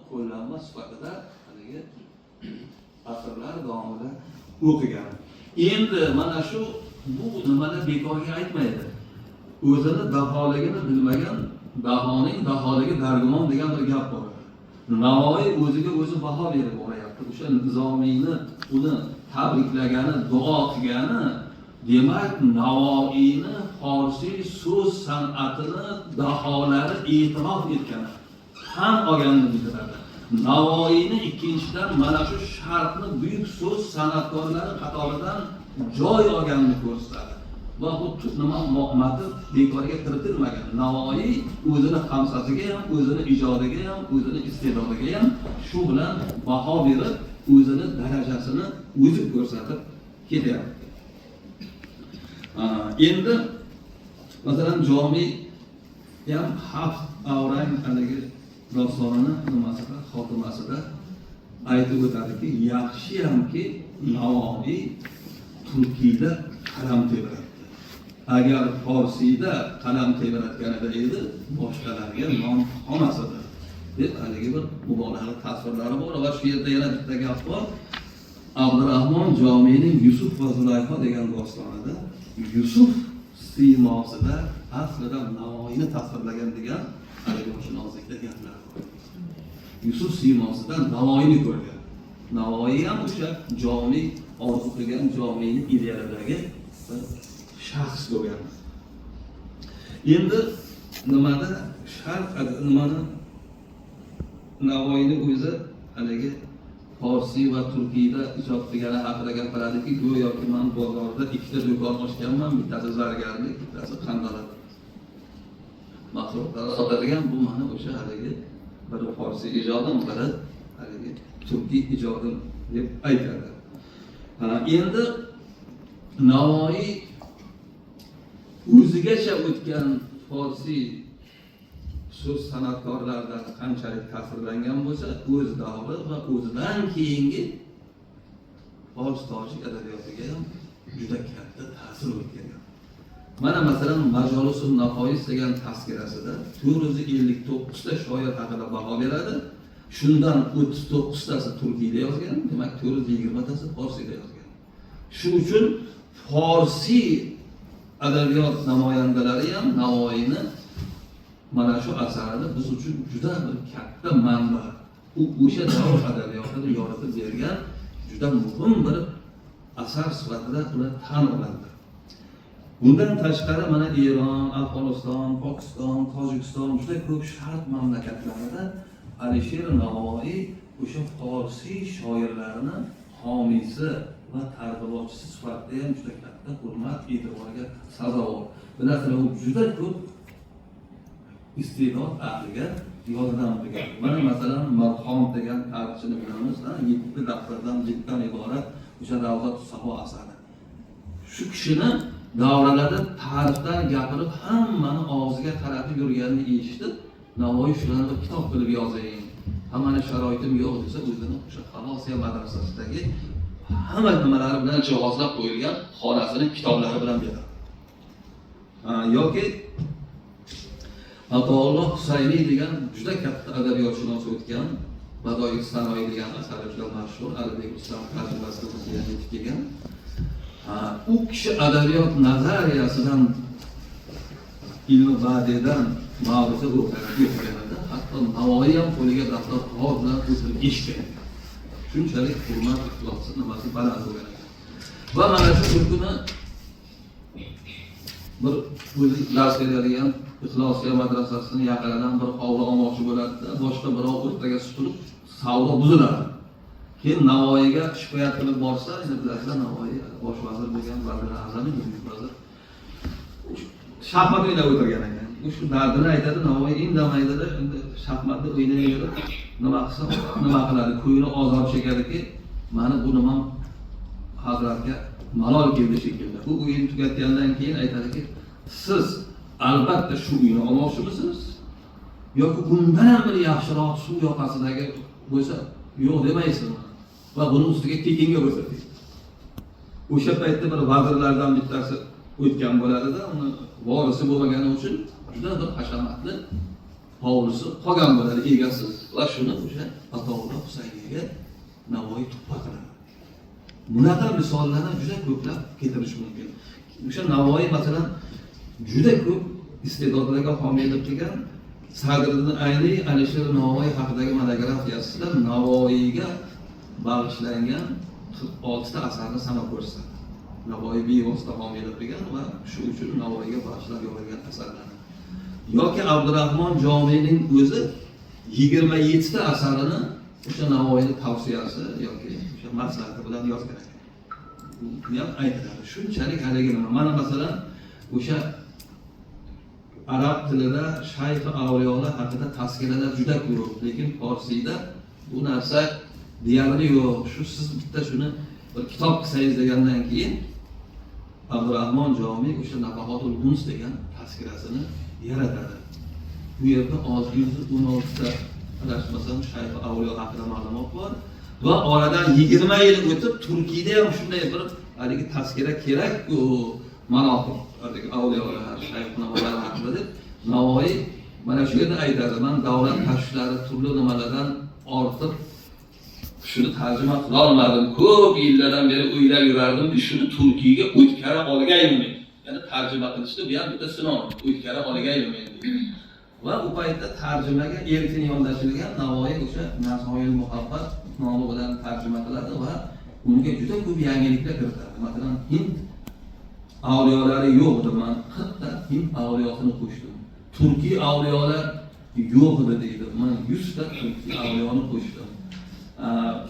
Qo'llanma sifatida haligi asrlar davomida o'qigan. Endi mana shu, bu nimani bekorga aytmaydi. "O'zini daholigini bilmagan dahoning daholigi dargumon" degan bir gap bor. Navoiy o'ziga o'zi baho berib boryapti. O'sha Nizomiyni uni tabriklagani, duo qilgani, demak, Navoiyni forsiy so'z san'atini daholari e'tirof etgani, tan olganini bildiradi. Navoiyni ikkinchidan mana shu sharqni buyuk so'z san'atkorlari qatoridan joy olganini ko'rsatadi. Va bu nima matn bekorga kiritilmagan. Navoiy o'zini hamsasiga ham, o'zini ijodiga ham, o'zini iste'dodiga ham shu bilan baho berib, o'zini darajasini o'zi ko'rsatib ketyapti. Endi masalan, Jomiy ham Haft avrang haligi dostonini nimasida, xotimasida aytib o'tadiki, yaxshiyamki Navoiy turkiyda qalam tebratdi, agar forsiyda qalam tebratganida edi, boshqalarga non qolmas edi, deb haligi bir mubolag'a tasvirlari bor. Va shu yerda yana bitta gap bor. Abdurahmon Jomiyning "Yusuf va Zulayho" degan dostonida Yusuf siymosida aslida Navoiyni tasvirlagan degan haligi shunoslikda gaplar bor. Yusuf siymosida Navoiyni ko'rgan. Navoiy ham o'sha Jomiy orzu qilgan, Jomiyni idealidagi bir shaxs bo'lgan. Endi nimada, sharq nimani, Navoiyni o'zi haligi forsiy va turkiyda ijod qilgani haqida gapiradiki, go'yoki man bozorda ikkita do'kon ochganman, bittasi zargarlik, bittasi qandalat mahsulotlari sotadigan. Bu mani o'sha haligi biri forsiy ijodim, biri haligi turkiy ijodim, deb aytadi. Ha, endi Navoiy o'zigacha o'tgan forsiy so'z san'atkorlaridan qanchalik ta'sirlangan bo'lsa, o'z davri va o'zidan keyingi fors tojik adabiyotiga ham juda katta ta'sir o'tkagan. Mana masalan, "Majolisun nafois" degan tazkirasida 459 ta shoir haqida baho beradi. Shundan 39 tasi turkiyda yozgan, demak, 420 tasi forsiyda yozgan. Shu uchun forsiy adabiyot namoyandalari ham Navoiyni mana shu asarini biz uchun juda bir katta manba, u o'sha davr adabiyotini yoritib bergan juda muhim bir asar sifatida ular tan oladi. Bundan tashqari, mana Eron, Afg'oniston, Pokiston, Tojikiston, juda ko'p sharq mamlakatlarida Alisher Navoiy o'sha forsiy shoirlarini homiysi va targ'ibotchisi sifatida ham juda katta hurmat e'tiborga sazovor. Bilasizlar, u juda ko'p iste'dod ahliga yordam qilgan. Mana masalan, Marhon degan tarixchini bilamiz, yetti daftardan, jilddan iborat o'sha "Ravzat Safo" asari. Shu kishini davralarda tarixdan gapirib, hammani og'ziga qaratib yurganini eshitib, Navoiy "Shularni bir kitob qilib yozing, hammani sharoitim yo'q", desa, o'zini o'sha Xalosiya madrasasidagi hamma nimalari bilan jihozlab qo'yilgan xonasini kitoblari bilan beradi. Yoki Atoulloh Husayniy degan juda katta adabiyotshunos o'tgan, "Badoi sanoiy" degan asari juda mashhur, Alibek Rustam tarjimasida bizga ham yetib kelgan. U kishi adabiyot nazariyasidan, ilmi badidan ma'ruza o'qiganida, hatto Navoiy ham qo'liga daftar, qog'oz bilan o'tirib eshitgan. Shunchalik hurmat, ixlosi, nimasi baland bo'lgan ekan. Va mana shu bir kuni bir o'zi dars beradigan Ixlosiya madrasasini yaqinidan bir hovli olmoqchi bo'ladida, boshqa birov o'rtaga suqilib, savdo buziladi. Keyin Navoiyga shikoyat qilib borsa, endi bilasizlar, Navoiy bosh vazir bo'lgan, vazir a'zami, buyuk vazir shaxmat o'ynab o'tirgan ekan. U shu dardini aytadi, Navoiy indamaydida, endi shaxmatni o'ynayverib, nima qilsa, nima qiladi, ko'ngli ozor chekadiki, mani bu nimam hazratga malol keldi shekilli. Bu o'yin tugatgandan keyin aytadiki, "Siz albatta shu uyni olmoqchimisiz yoki bundan ham bir yaxshiroq suv yoqasidagi bo'lsa, yo'q demaysizmi? Va buni ustiga tekinga bo'lsa", deydi. O'sha paytda bir vazirlardan bittasi o'tgan bo'ladida, uni vorisi bo'lmagani uchun juda bir hashamatli hovlisi qolgan bo'ladi egasiz va shuni o'sha Atoullo Husayniyga Navoiy tuhfa qiladi. Bunaqa misollarni juda ko'plab keltirish mumkin. O'sha Navoiy masalan juda ko'p iste'dodlarga homiylik qilgan. Sadriddin Ayniy Alisher Navoiy haqidagi monografiyasida Navoiyga bag'ishlangan 46 ta asarni sanab ko'rsatadi. Navoiy bevosita homiylik qilgan va shu uchun Navoiyga bag'ishlab yozilgan asarlarni. Yoki Abdurahmon Jomiyning o'zi 27 ta asarini o'sha Navoiyning tavsiyasi yoki o'sha maslahati bilan yozgan ekan. Buni ham aytiladi. Shunchalik haligi nima? Mana masalan o'sha arab tilida shayx avliyolar haqida tazkiralar juda ko'p, lekin forsiyda bu narsa deyarli yo'q. Shu siz bitta shuni bir kitob qilsangiz degandan keyin Abdurahmon Jomiy o'sha Nafahotul Uns degan tazkirasini yaratadi. Bu yerda 616 ta adashmasam shayx avliyo haqida ma'lumot bor va oradan 20 yil o'tib Turkiyada ham shunday bir haligi tazkira kerak-ku, manoqib haligi avliyolar, shayx nimalar haqida deb Navoiy mana shu yerda aytadi: man davlat tashvishlari, turli nimalardan ortiq shuni tarjima qilolmadim, ko'p yillardan beri o'ylab yurardim, shuni Turkiyga o'tkara olgaymi, ya'ni tarjima qilishni bu ham bitta sinov, o'tkara olgaymi men deydi. Va u paytda tarjimaga erkin yondashilgan. Navoiy o'sha Nasoil muhabbat nomi bilan tarjima qiladi va unga juda ko'p yangiliklar kiritadi. Masalan, hind avliyolari yo'q edi, man 40 ta hind avliyosini qo'shdim. Turkiy avliyolar yo'q edi deydi, man 100 ta turkiy avliyoni qo'shdim.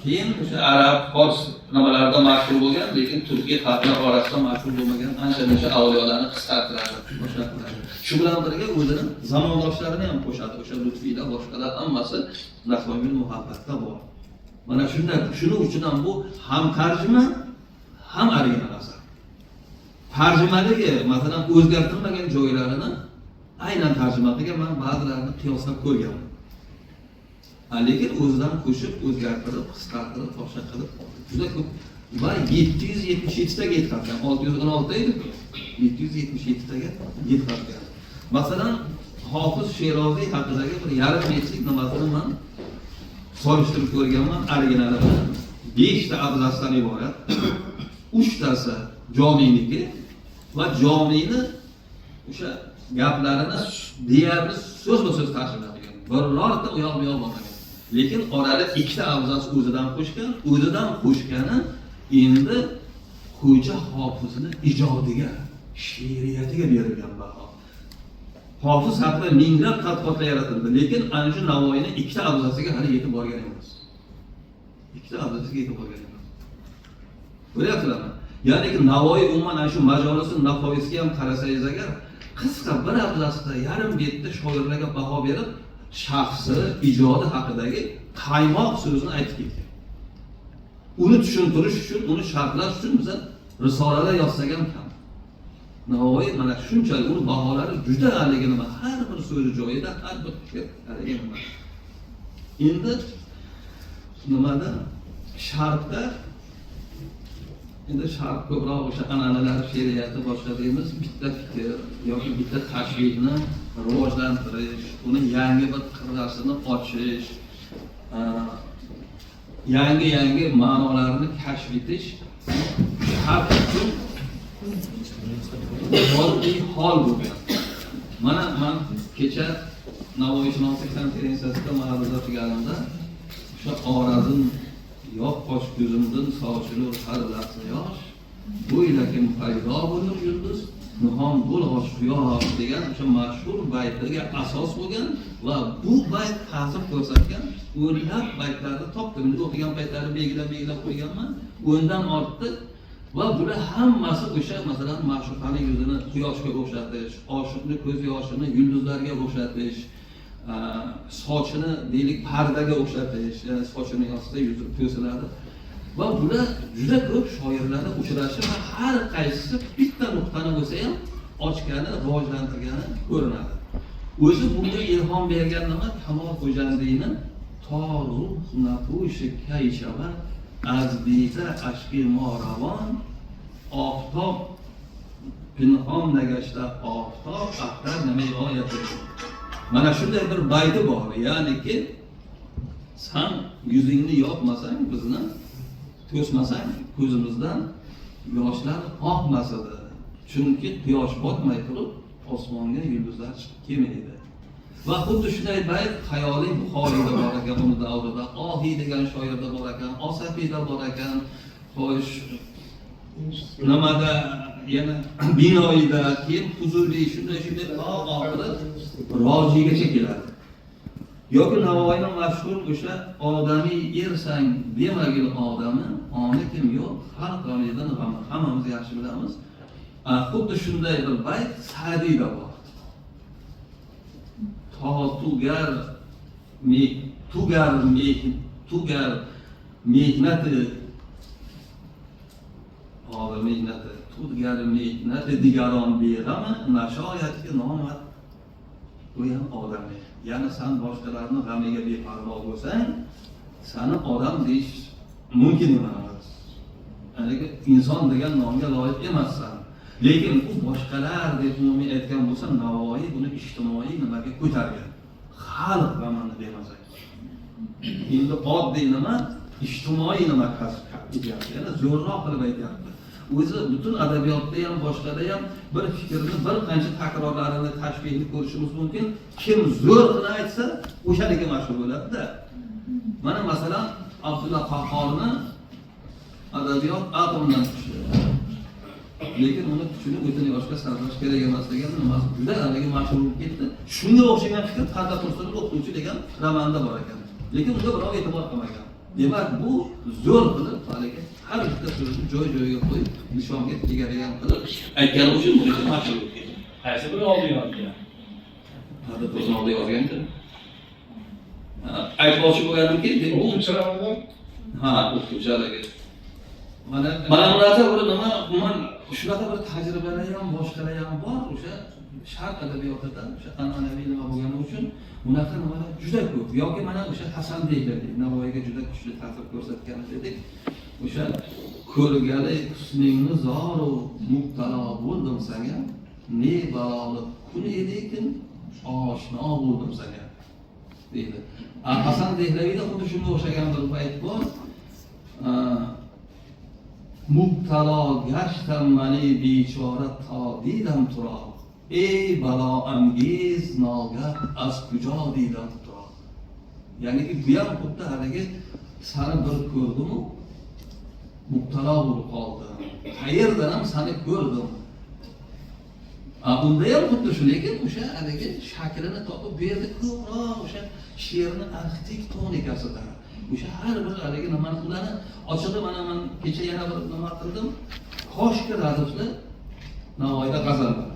Keyin o'sha arab, fors nimalarida mashhur bo'lgan, lekin turkiy xalqlar orasida mashhur bo'lmagan ancha muncha avliyolarni qisqartiradi, boshqa qiladi. Shu bilan birga o'zini zamondoshlarini ham qo'shadi, o'sha Lutfiylar, boshqalar hammasi Nasoimul muhabbatda bor. Mana shunday, shuning uchun ham bu ham tarjima, ham original asar. Tarjimadagi masalan o'zgartirilmagan joylarini aynan tarjima qilgan, man ba'zilarini qiyoslab ko'rganman. Lekin o'zidan qo'shib, o'zgartirib, qisqartirib, boshqa qilib juda ko'p va 777 taga yetkazgan. 616 edi, 777 taga yetkazgan. Masalan, Hofiz Sheroziy haqidagi bir yarim betlik nimasini man solishtirib ko'rganman originali bilan. Beshta abzasdan iborat, uchtasi Jomiyniki va Jomiyni o'sha gaplarini deyarli so'zma so'z tarjima qilgan, birorta u yoq bu yoq bo'lmagan. Lekin orada ikkita abzas o'zidan qo'shgan. O'zidan qo'shgani endi Xo'ja Hofizni ijodiga, she'riyatiga berilgan baho. Hofiz haqida minglab tadqiqotlar yaratildi, lekin ana shu Navoiyni ikkita abzasiga hali yetib borgan emas, ikkita abzasiga yetib borgan emas. Ko'ryapsizlarmi? Ya'niki Navoiy umuman ana shu Majolisi Nafoisga ham qarasangiz agar, qisqa bir abzasida, yarim betda shoirlarga baho berib, shaxsi, ijodi haqidagi qaymoq so'zni aytib ketgan. Uni tushuntirish uchun, uni sharhlash uchun biza risolalar yozsak ham kam. Navoiy mana shunchalik, uni baholari juda haligi nima, har bir so'zi joyida, har bir fikr haligi nima. Endi nimada, sharqda, endi sharq ko'proq o'sha an'analar, she'riyati, boshqa deymiz, bitta fikr yoki bitta tashbihni rivojlantirish, uni yangi bir qirrasini ochish, yangi yangi ma'nolarni kashf etish sharq uchun oddiy hol bo'lgan. Mana man kecha Navoiyshunoslik konferensiyasida ma'ruza qilganimda o'sha "Orazm yoq qoch ko'zimdan sochilur har lahza yosh, bo'ylakim paydo bo'lur yulduz nihon bo'lg'och quyosh" degan o'sha mashhur baytiga asos bo'lgan va bu bayt ta'sir ko'rsatgan o'nlab baytlarni topdim. Endi o'qigan paytlari belgilab belgilab qo'yganman, 10dan ortdi. Va bular hammasi o'sha masalan ma'shuqani yuzini quyoshga o'xshatish, oshiqni ko'z yoshini yulduzlarga o'xshatish, sochini deylik pardaga o'xshatish, ya'ni sochini yozsa yuzi to'siladi. Va bular juda ko'p shoirlarda uchrashi va har qaysisi bitta nuqtani bo'lsa ham ochgani, rivojlantirgani ko'rinadi. O'zi bunga ilhom bergan nima? Kamol Xo'jandiyni "To ruh napushi kay shavat az dida ashki mo ravon, oftob pinhon nagashta oftob axtar nima oyati". Mana shunday bir bayti bor, ya'niki san yuzingni yopmasang, bizni to'smasang, ko'zimizdan yoshlar oqmas edi. Chunki quyosh botmay turib osmonga yulduzlar chiqib kelmaydi. Va xuddi shunday bayt xayoliy Buxoriyda bor ekan, uni davrida Ohiy degan shoirda bor ekan, Osafiyda bor ekan, xo'sh, nimada yana Binoyida, keyin Fuzuliy, shunday shunday to oxiri Rojiygacha keladi. Yoki Navoiyning mashhur o'sha odamiy ersang demagil odami, oni kim yo'q, har g'amidan g'ami, hammamiz yaxshi bilamiz. Xuddi shunday bir bayt Sa'diyda bor. To tugar me tugar me tugar mehnati hozir mehnati tugar mehnati digaron beg'ami nashoyatki nomat bu ham odamiy. Ya'ni san boshqalarni g'amiga beparvo bo'lsang, sani odam deyish mumkin emas. Ya'ni inson degan nomga loyiq emassan. Lekin u boshqalar deb umumiy aytgan bo'lsa, Navoiy buni ijtimoiy nimaga ko'targan. Xalq g'amini demasak. Endi oddiy nima, ijtimoiy nima kasb etyapti, ya'ni zo'rroq qilib aytyapti. O'zi butun adabiyotda ham, boshqada ham bir fikrni bir qancha takrorlarini, tashbihni ko'rishimiz mumkin. Kim zo'r qilib aytsa, o'shaniki mashhur bo'ladi-da. Mana masalan, Abdulla Qahhorni adabiyot atomdan kuchli. Lekin uni kuchini o'tini yoshga sarflash kerak emas degan nimasi juda haligi mashhur bo'lib ketdi. Shunga o'xshagan fikr Parda Tursunning O'qituvchi degan romanda bor ekan. Lekin unga birov e'tibor qilmagan. Demak, bu zo'r qilib haligi har bitta so'zni joy-joyiga qo'yib, nishonga tegadigan qilib aytgani uchun bunisi mashhur bo'lib ketdi. Qaysi biri oldin yozgan? Parda Tursun oldin yozgan-ku. Aytmoqchi bo'lganimki, bu O'qituvchi romanidan ha, o'qituvchi haligi. Mana bu narsa bir nima, umuman shunaqa bir tajribalar ham, boshqalar ham bor, o'sha sharq adabiyotida o'sha an'anaviy nima bo'lgani uchun bunaqa nimalar juda ko'p. Yoki mana o'sha Hasan Dehlaviy Navoiyga juda kuchli ta'sir ko'rsatgan dedik. O'sha ko'rgali husningni zoru mubtalo bo'ldim sanga, ne baloli kun edikin oshno bo'ldim sanga deydi. Hasan Dehlaviyda xuddi shunga o'xshagan bir bayt bor. Mubtalo gashtam mani bechora to didam turo, ey balo angiz nogah az kujo didam turo. Ya'niki bu ham xuddi haligi sani bir ko'rdimu mubtalo bo'lib qoldim, qayerdan ham sani ko'rdim. Bunda ham xuddi shu, lekin o'sha haligi shaklini topib bu yerda ko'proq o'sha she'rni arxitektonikasida o'sha har bir haligi nimani ularni ochig'i mana man kecha yana bir nima qildim, koshki radifli Navoiyda g'azallar.